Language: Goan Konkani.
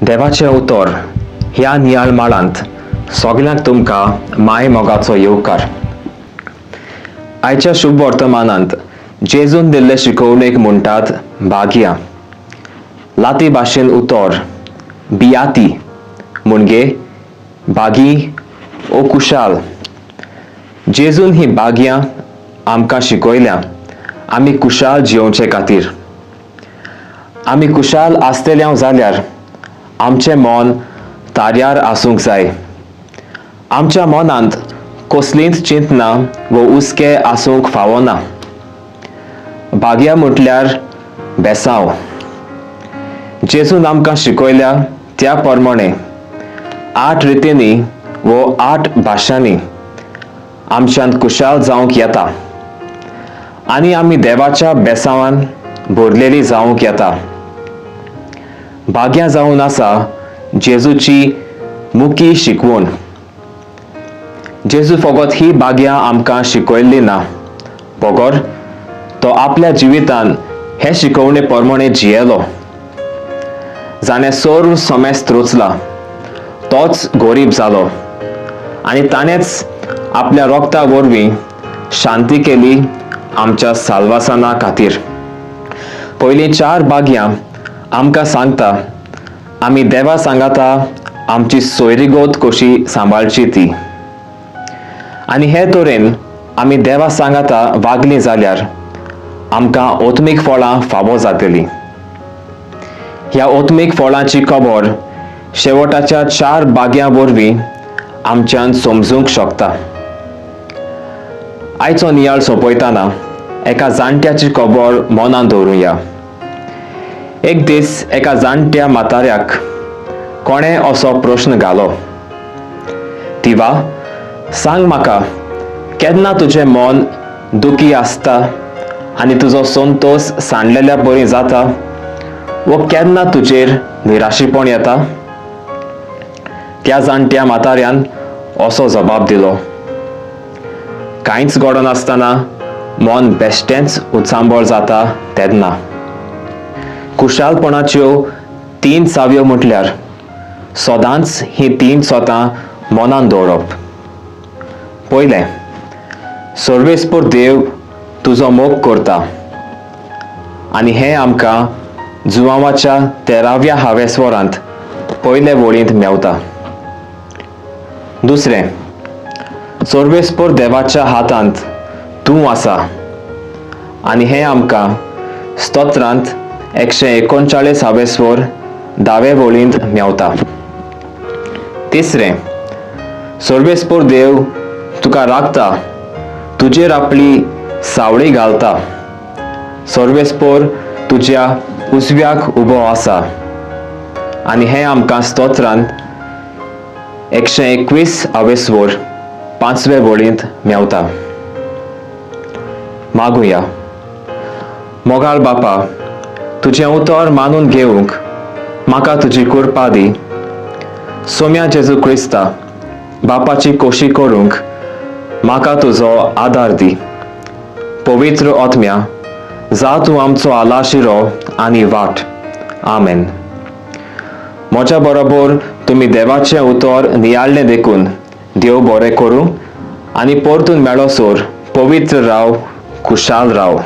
देवाचें उतर ह्या नियाळ माळांत सगल्यांक तुमकां माय मोगाचो येवकार. आयच्या शुभ वर्तमानांत जेजून दिल्ले शिकवणेक म्हणटात भाग्यां. लाती भाशेन उतर बियाती म्हणजे भागी ओ कुशाल. जेजून ही भाग्यां आमकां शिकयल्या आमी कुशाल जियोवचे खातीर. आमी कुशाल आसतले जाल्यार आमचें मन ताऱ्यार आसूंक जाय. आमच्या मनांत कसलींच चिंतना वो हुस्के आसूंक फावना. भाग्या म्हटल्यार बेसांव. जेजून आमकां शिकयल्या त्या प्रमाणे 8 रितींनी वो 8 भाशांनी आमच्यान कुशाल जावंक येता आनी आमी देवाच्या बेसांवान भरलेली जावंक येता. भाग्यां जावन आसा जेजूची मुखी शिकवण. जेजू फकत ही भाग्यां आमकां शिकयल्ली ना, बगर तो आपल्या जिवितान हे शिकवणे प्रमाणे जियेलो. जाणें सर्व समेस्त रचला तोच गरीब जालो आनी ताणेंच आपल्या रोगता वरवीं शांती केली आमच्या साल्वासाना खातीर. पयलीं 4 भाग्यां आमकां सांगता आमी देवा सांगाता आमची सोयरीगत कशी सांबाळची ती, आनी हे तरेन आमी देवा सांगाता वागलीं जाल्यार आमकां ओत्मीक फळां फावो जातलीं. ह्या ओत्मीक फळांची खबर शेवटाच्या 4 भाग्यां वरवीं आमच्यान समजूंक शकता. आयचो नियाळ सोंपयतना एका जाणट्याची खबर मनान दवरुया. एक दीस एका जाणट्या म्हाताऱ्याक कोणें असो प्रश्न घालो, तिवा सांग म्हाका केन्ना तुजें मन दुखी आसता आनी तुजो संतोश सांडलेल्या बरी जाता वो केन्ना तुजेर निराशीपण येता? त्या जाणट्या म्हाताऱ्यान असो जबाब दिलो, कांयच घडनासतना मन बेश्टेंच उचांबळ जाता तेन्ना. कुशालपणाच्यो 3 चावयो म्हटल्यार सदांच ही 3 सोतां मनान दवरप. पयलें, सर्वेस्पर देव तुजो मोग करता आनी हें आमकां जुवांवाच्या 13व्या हावेस्वरांत पयले वळींत मेवता. दुसरें, सर्वेस्पर देवाच्या हातांत तूं आसा आनी हें आमकां स्तोत्रांत 139 हावेस्वर 10वे वळींत मेवता. तिसरें, सर्वेस्पर देव तुका राखता, तुजेर आपली सावळी घालता. सर्वेस्पर तुज्या उजव्याक उबो आसा आनी हें आमकां स्तोत्रांत 121 हावेस्वर 5वे वळींत मेवता. मागुया. मोगाळ बापा, तुजें उतर मानून घेवंक म्हाका तुजी कृपा दी. सोम्या जेजू क्रिस्ता बापाची कोशी करूंक म्हाका तुजो आदार दी. पवित्र आत्म्या जा तूं आमचो आलाशिरो आनी वाट. आमेन. म्हज्या बरोबर तुमी देवाचें उतर नियाळ्ळें देखून देव बरें करूं आनी परतून मेळोसर पवित्र राव, खुशाल राव.